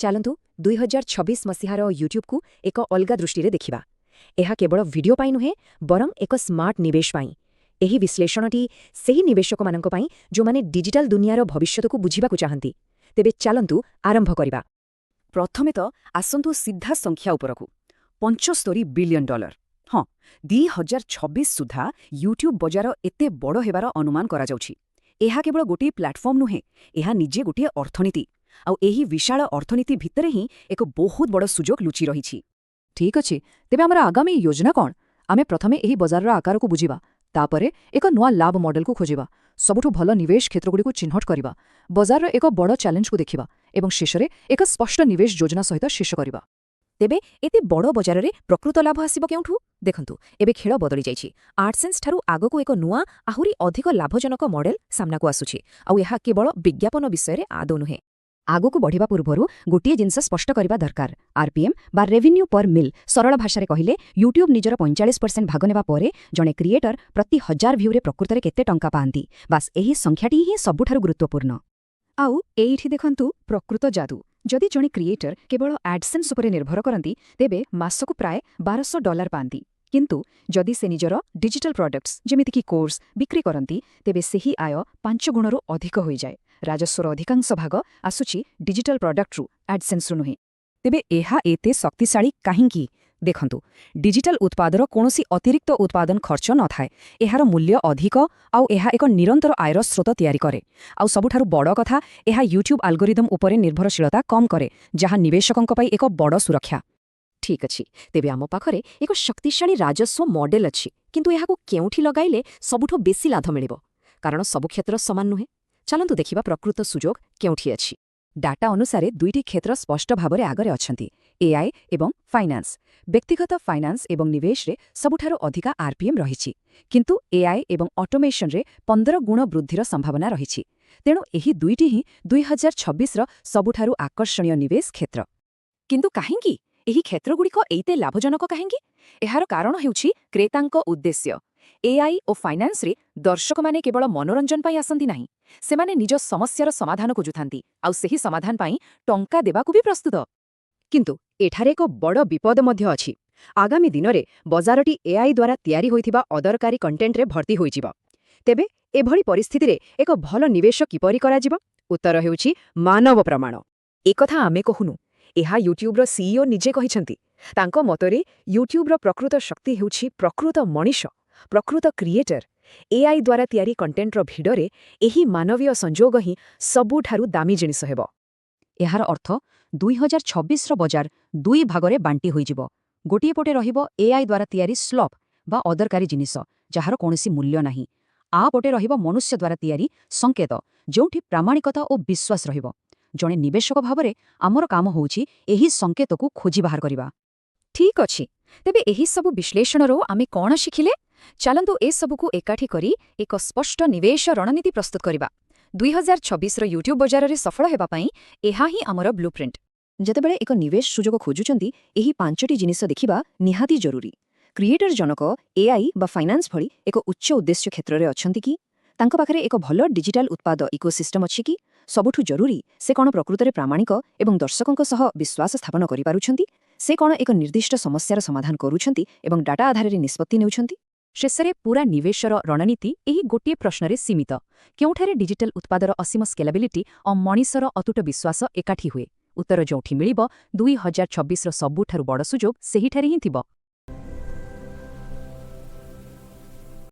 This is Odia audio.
ଚାଲନ୍ତୁ, 2026 ମସିହାର ୟୁଟ୍ୟୁବକୁ ଏକ ଅଲଗା ଦୃଷ୍ଟିରେ ଦେଖିବା। ଏହା କେବଳ ଭିଡିଓ ପାଇଁ ନୁହେଁ, ବରଂ ଏକ ସ୍ମାର୍ଟ ନିବେଶ ପାଇଁ। ଏହି ବିଶ୍ଳେଷଣଟି ସେହି ନିବେଶକମାନଙ୍କ ପାଇଁ, ଯେଉଁମାନେ ଡିଜିଟାଲ ଦୁନିଆର ଭବିଷ୍ୟତକୁ ବୁଝିବାକୁ ଚାହାନ୍ତି। ତେବେ ଚାଲନ୍ତୁ ଆରମ୍ଭ କରିବା। ପ୍ରଥମେ ତ ଆସନ୍ତୁ ସିଧା ସଂଖ୍ୟା ଉପରକୁ। 75 ବିଲିୟନ ଡଲାର। ହଁ, 2026 ସୁଦ୍ଧା ୟୁଟ୍ୟୁବ ବଜାର ଏତେ ବଡ଼ ହେବାର ଅନୁମାନ କରାଯାଉଛି। ଏହା କେବଳ ଗୋଟିଏ ପ୍ଲାଟଫର୍ମ ନୁହେଁ, ଏହା ନିଜେ ଗୋଟିଏ ଅର୍ଥନୀତି। ଆଉ ଏହି ବିଶାଳ ଅର୍ଥନୀତି ଭିତରେ ହିଁ ଏକ ବହୁତ ବଡ଼ ସୁଯୋଗ ଲୁଚି ରହିଛି। ଠିକ୍ ଅଛି, ତେବେ ଆମର ଆଗାମୀ ଯୋଜନା କ'ଣ? ଆମେ ପ୍ରଥମେ ଏହି ବଜାରର ଆକାରକୁ ବୁଝିବା, ତାପରେ ଏକ ନୂଆ ଲାଭ ମଡେଲକୁ ଖୋଜିବା, ସବୁଠୁ ଭଲ ନିବେଶ କ୍ଷେତ୍ରଗୁଡ଼ିକୁ ଚିହ୍ନଟ କରିବା, ବଜାରର ଏକ ବଡ଼ ଚ୍ୟାଲେଞ୍ଜକୁ ଦେଖିବା ଏବଂ ଶେଷରେ ଏକ ସ୍ପଷ୍ଟ ନିବେଶ ଯୋଜନା ସହିତ ଶେଷ କରିବା। ତେବେ ଏତେ ବଡ଼ ବଜାରରେ ପ୍ରକୃତ ଲାଭ ଆସିବ କେଉଁଠୁ? ଦେଖନ୍ତୁ, ଏବେ ଖେଳ ବଦଳିଯାଇଛି। ଆଡସେନ୍ସ ଠାରୁ ଆଗକୁ ଏକ ନୂଆ, ଆହୁରି ଅଧିକ ଲାଭଜନକ ମଡେଲ ସାମ୍ନାକୁ ଆସୁଛି। ଆଉ ଏହା କେବଳ ବିଜ୍ଞାପନ ବିଷୟରେ ଆଦୌ ନୁହେଁ। ଆଗକୁ ବଢ଼ିବା ପୂର୍ବରୁ ଗୋଟିଏ ଜିନିଷ ସ୍ପଷ୍ଟ କରିବା ଦରକାର। ଆର୍ପିଏମ୍ ବା ରେଭିନ୍ୟୁ ପର୍ ମିଲ୍। ସରଳ ଭାଷାରେ କହିଲେ, ୟୁଟ୍ୟୁବ୍ ନିଜର 45% ଭାଗ ନେବା ପରେ ଜଣେ କ୍ରିଏଟର ପ୍ରତି 1000 ଭ୍ୟୁରେ ପ୍ରକୃତରେ କେତେ ଟଙ୍କା ପାଆନ୍ତି, ବାସ୍, ଏହି ସଂଖ୍ୟାଟି ହିଁ ସବୁଠାରୁ ଗୁରୁତ୍ୱପୂର୍ଣ୍ଣ। ଆଉ ଏଇଠି ଦେଖନ୍ତୁ ପ୍ରକୃତ ଯାଦୁ। ଯଦି ଜଣେ କ୍ରିଏଟର କେବଳ ଆଡସେନ୍ସ ଉପରେ ନିର୍ଭର କରନ୍ତି, ତେବେ ମାସକୁ ପ୍ରାୟ $1200 ପାଆନ୍ତି। କିନ୍ତୁ ଯଦି ସେ ନିଜର ଡିଜିଟାଲ ପ୍ରଡକ୍ଟସ୍, ଯେମିତିକି କୋର୍ସ, ବିକ୍ରି କରନ୍ତି, ତେବେ ସେହି ଆୟ 5 ଗୁଣରୁ ଅଧିକ ହୋଇଯାଏ। ରାଜସ୍ୱର ଅଧିକାଂଶ ଭାଗ ଆସୁଛି ଡିଜିଟାଲ ପ୍ରଡକ୍ଟରୁ, ଆଡସେନ୍ସରୁ ନୁହେଁ। ତେବେ ଏହା ଏତେ ଶକ୍ତିଶାଳୀ କାହିଁକି? ଦେଖନ୍ତୁ, ଡିଜିଟାଲ ଉତ୍ପାଦର କୌଣସି ଅତିରିକ୍ତ ଉତ୍ପାଦନ ଖର୍ଚ୍ଚ ନଥାଏ। ଏହାର ମୂଲ୍ୟ ଅଧିକ ଆଉ ଏହା ଏକ ନିରନ୍ତର ଆୟର ସ୍ରୋତ ତିଆରି କରେ। ଆଉ ସବୁଠାରୁ ବଡ଼ କଥା, ଏହା ୟୁଟ୍ୟୁବ୍ ଆଲଗୋରିଦମ୍ ଉପରେ ନିର୍ଭରଶୀଳତା କମ୍ କରେ, ଯାହା ନିବେଶକଙ୍କ ପାଇଁ ଏକ ବଡ଼ ସୁରକ୍ଷା। ଠିକ୍ ଅଛି, ତେବେ ଆମ ପାଖରେ ଏକ ଶକ୍ତିଶାଳୀ ରାଜସ୍ୱ ମଡେଲ ଅଛି। କିନ୍ତୁ ଏହାକୁ କେଉଁଠି ଲଗାଇଲେ ସବୁଠୁ ବେଶୀ ଲାଭ ମିଳିବ? କାରଣ ସବୁ କ୍ଷେତ୍ର ସମାନ ନୁହେଁ। ଚାଲନ୍ତୁ ଦେଖିବା ପ୍ରକୃତ ସୁଯୋଗ କେଉଁଠି ଅଛି। ଡାଟା ଅନୁସାରେ ଦୁଇଟି କ୍ଷେତ୍ର ସ୍ପଷ୍ଟ ଭାବରେ ଆଗରେ ଅଛନ୍ତି, ଏଆଇ ଏବଂ ଫାଇନାନ୍ସ। ବ୍ୟକ୍ତିଗତ ଫାଇନାନ୍ସ ଏବଂ ନିବେଶରେ ସବୁଠାରୁ ଅଧିକା ଆର୍ପିଏମ୍ ରହିଛି। କିନ୍ତୁ ଏଆଇ ଏବଂ ଅଟୋମେସନରେ 15 ଗୁଣ ବୃଦ୍ଧିର ସମ୍ଭାବନା ରହିଛି। ତେଣୁ ଏହି ଦୁଇଟି ହିଁ 2026ର ସବୁଠାରୁ ଆକର୍ଷଣୀୟ ନିବେଶ କ୍ଷେତ୍ର। କିନ୍ତୁ କାହିଁକି? ଏହି କ୍ଷେତ୍ରଗୁଡ଼ିକ ଏତେ ଲାଭଜନକ କାହିଁକି? ଏହାର କାରଣ ହେଉଛି କ୍ରେତାଙ୍କ ଉଦ୍ଦେଶ୍ୟ। ଏଆଇ ଓ ଫାଇନାନ୍ସରେ ଦର୍ଶକମାନେ କେବଳ ମନୋରଞ୍ଜନ ପାଇଁ ଆସନ୍ତି ନାହିଁ, ସେମାନେ ନିଜ ସମସ୍ୟାର ସମାଧାନ ଖୋଜୁଥାନ୍ତି ଆଉ ସେହି ସମାଧାନ ପାଇଁ ଟଙ୍କା ଦେବାକୁ ବି ପ୍ରସ୍ତୁତ। କିନ୍ତୁ ଏଠାରେ ଏକ ବଡ଼ ବିପଦ ମଧ୍ୟ ଅଛି। ଆଗାମୀ ଦିନରେ ବଜାରଟି ଏଆଇ ଦ୍ୱାରା ତିଆରି ହୋଇଥିବା ଅଦରକାରୀ କଣ୍ଟେଣ୍ଟରେ ଭର୍ତ୍ତି ହୋଇଯିବ। ତେବେ ଏଭଳି ପରିସ୍ଥିତିରେ ଏକ ଭଲ ନିବେଶ କିପରି କରାଯିବ? ଉତ୍ତର ହେଉଛି ମାନବ ପ୍ରମାଣ। ଏକଥା ଆମେ କହୁନୁ, ଏହା ୟୁଟ୍ୟୁବ୍ର ସିଇଓ ନିଜେ କହିଛନ୍ତି। ତାଙ୍କ ମତରେ ୟୁଟ୍ୟୁବ୍ର ପ୍ରକୃତ ଶକ୍ତି ହେଉଛି ପ୍ରକୃତ ମଣିଷ, ପ୍ରକୃତ କ୍ରିଏଟର। ଏଆଇ ଦ୍ୱାରା ତିଆରି କଣ୍ଟେଣ୍ଟର ଭିଡ଼ରେ ଏହି ମାନବୀୟ ସଂଯୋଗ ହିଁ ସବୁଠାରୁ ଦାମୀ ଜିନିଷ ହେବ। ଏହାର ଅର୍ଥ, 2026ର ବଜାର ଦୁଇ ଭାଗରେ ବାଣ୍ଟି ହୋଇଯିବ। ଗୋଟିଏ ପଟେ ରହିବ ଏଆଇ ଦ୍ୱାରା ତିଆରି ସ୍ଲପ୍ ବା ଅଦରକାରୀ ଜିନିଷ, ଯାହାର କୌଣସି ମୂଲ୍ୟ ନାହିଁ। ଆଉ ପଟେ ରହିବ ମନୁଷ୍ୟ ଦ୍ୱାରା ତିଆରି ସଂକେତ, ଯେଉଁଠି ପ୍ରାମାଣିକତା ଓ ବିଶ୍ୱାସ ରହିବ। ଜଣେ ନିବେଶକ ଭାବରେ ଆମର କାମ ହେଉଛି ଏହି ସଂକେତକୁ ଖୋଜି ବାହାର କରିବା। ଠିକ୍ ଅଛି, ତେବେ ଏହି ସବୁ ବିଶ୍ଳେଷଣରୁ ଆମେ କ'ଣ ଶିଖିଲେ? ଚାଲନ୍ତୁ ଏସବୁକୁ ଏକାଠି କରି ଏକ ସ୍ପଷ୍ଟ ନିବେଶ ରଣନୀତି ପ୍ରସ୍ତୁତ କରିବା। 2026ର ୟୁଟ୍ୟୁବ୍ ବଜାରରେ ସଫଳ ହେବା ପାଇଁ ଏହା ହିଁ ଆମର ବ୍ଲୁପ୍ରିଣ୍ଟ। ଯେତେବେଳେ ଏକ ନିବେଶ ସୁଯୋଗ ଖୋଜୁଛନ୍ତି, ଏହି ପାଞ୍ଚଟି ଜିନିଷ ଦେଖିବା ନିହାତି ଜରୁରୀ। କ୍ରିଏଟର ଜଣକ ଏଆଇ ବା ଫାଇନାନ୍ସ ଭଳି ଏକ ଉଚ୍ଚ ଉଦ୍ଦେଶ୍ୟ କ୍ଷେତ୍ରରେ ଅଛନ୍ତି କି? ତାଙ୍କ ପାଖରେ ଏକ ଭଲ ଡିଜିଟାଲ ଉତ୍ପାଦ ଇକୋସିଷ୍ଟମ ଅଛି କି? ସବୁଠୁ ଜରୁରୀ, ସେ କ'ଣ ପ୍ରକୃତରେ ପ୍ରାମାଣିକ ଏବଂ ଦର୍ଶକଙ୍କ ସହ ବିଶ୍ୱାସ ସ୍ଥାପନ କରିପାରୁଛନ୍ତି? ସେ କ'ଣ ଏକ ନିର୍ଦ୍ଦିଷ୍ଟ ସମସ୍ୟାର ସମାଧାନ କରୁଛନ୍ତି ଏବଂ ଡାଟା ଆଧାରରେ ନିଷ୍ପତ୍ତି ନେଉଛନ୍ତି? ଶେଷରେ ପୁରା ନିବେଶର ରଣନୀତି ଏହି ଗୋଟିଏ ପ୍ରଶ୍ନରେ ସୀମିତ: କେଉଁଠାରେ ଡିଜିଟାଲ ଉତ୍ପାଦର ଅସୀମ ସ୍କେଲାବିଲିଟି ଓ ମଣିଷର ଅତୁଟ ବିଶ୍ୱାସ ଏକାଠି ହୁଏ? ଉତ୍ତର ଯେଉଁଠି ମିଳିବ, 2026ର ସବୁଠାରୁ ବଡ଼ ସୁଯୋଗ ସେହିଠାରେ ହିଁ ଥିବ।